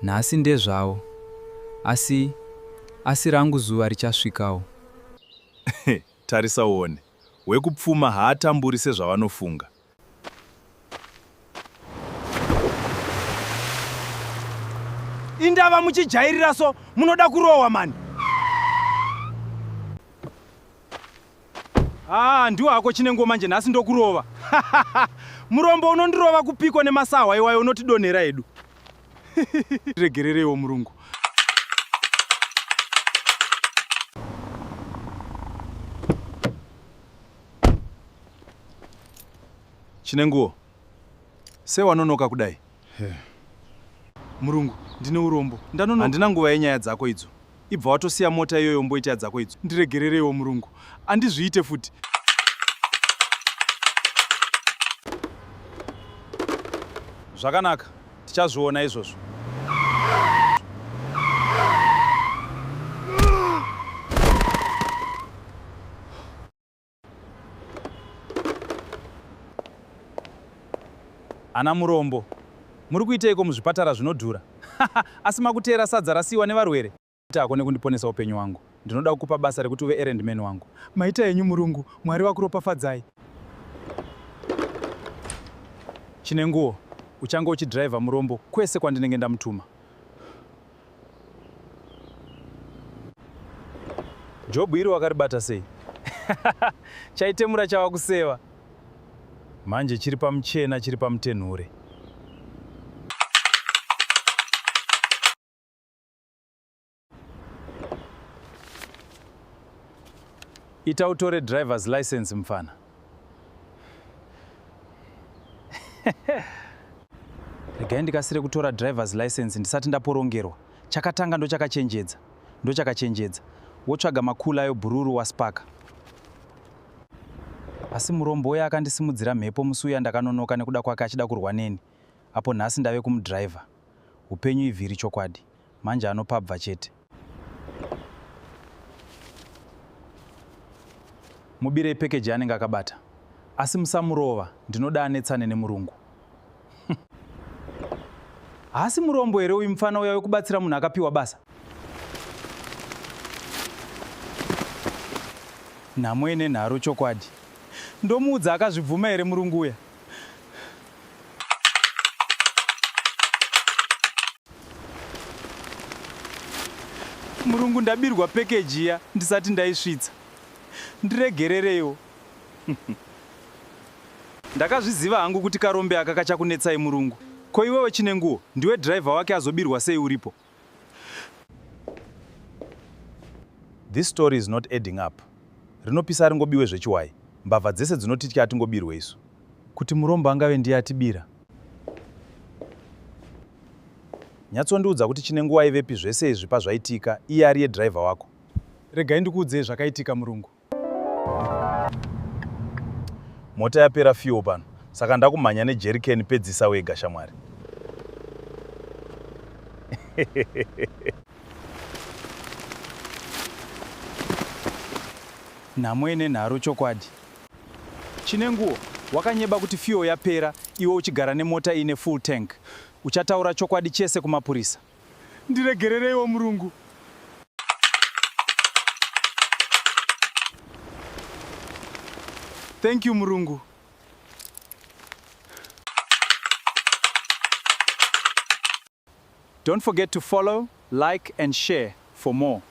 Nhasi ndezvavo asi asi rangu zuva richasvikawo. Tarisa uone. Wekupfuma haatamburi sezvavanofunga. Indava muchijairira so munoda kurohwa mani. Ah, ndiwo hako chinenguwo manje nhasi ndokurova. Murombo unondirova kupiko nemasahwa iwayo unotidonhera hedu. Regerereiwo murungu. Chinenguwo, sei wanonoka kudai? Murungu, ndine urombo. Ndanonoka. Handina nguva yenyaya dzako idzo. Ibva watosiya mota iyoyo umboita dzako idzo. Ndiregerereiwo murungu. Andizviite futi. Zvakanaka, tichazviona izvozvo. Ana Murombo, muri kuiteiko muzvipatara zvinodhura? Asi makuteera sadza rasiiwa nevarwere? Maita hako nekundiponesa upenyu wangu. Ndinoda kukupa basa rekuti uve errand man wangu. Maita henyu murungu, Mwari vakuropafadzai. Chinenguwo, uchange uchidriver Murombo kwese kwandinenge ndamutuma. Job iri wakaribata sei? Chaitemura chava kuseva. Manje chiri pamuchena chiri pamutenhure. Ita utore driver's license mfana. Regai ndikasire kutora driver's license ndisati ndaporongerwa. Chakatanga ndochakachenjedza. Ndochakachenjedza. Wotsvaga makula ayo bhururu waspaka. Asi murombo uya akandisimudzira mhepo musi uya ndakanonoka nekuda kwake achida kurwa neni. Apo nhasi ndave kumudriver. Hupenyu ivhiri chokwadi. Manje anopabva chete. Mubirei package yaanenge akabata. Asi musamurova, ndinoda anetsane nemurungu. Haasi murombo here uyu mupfana uya wekubatsira munhu akapiwa basa? Nhamo ine nharo chokwadi. Ndomuudza akazvibvuma here murungu uya? Murungu ndabirwa package iya ndisati ndaisvitsa. Ndiregerereiwo. Ndakazviziva hangu kuti karombe aka kachakunetsai murungu. Ko iwewe Chinenguwo, ndiwe driver wake azobirwa sei uripo? This story is not adding up. Rinopisa haringobiwe zvechiwai. Mbavha dzese dzinotitya hatingobirwe isu. Kuti murombo angave ndiye atibira? Nyatsondiudza kuti Chinenguwo aivepi zvese izvi pazvaitika iye ariye driver wako? Regai ndikuudzei zvakaitika murungu. Mota yapera fuel pano saka ndakumhanya nejerrycan pedzisa wega shamwari. Nhamo ine nharo chokwadi. Chinenguwo, wakanyeba kuti fuel yapera iwe uchigara nemota iine full tank. Uchataura chokwadi chese kumapurisa. Ndiregerereiwo murungu. Thank you murungu. Don't forget to follow, like and share for more.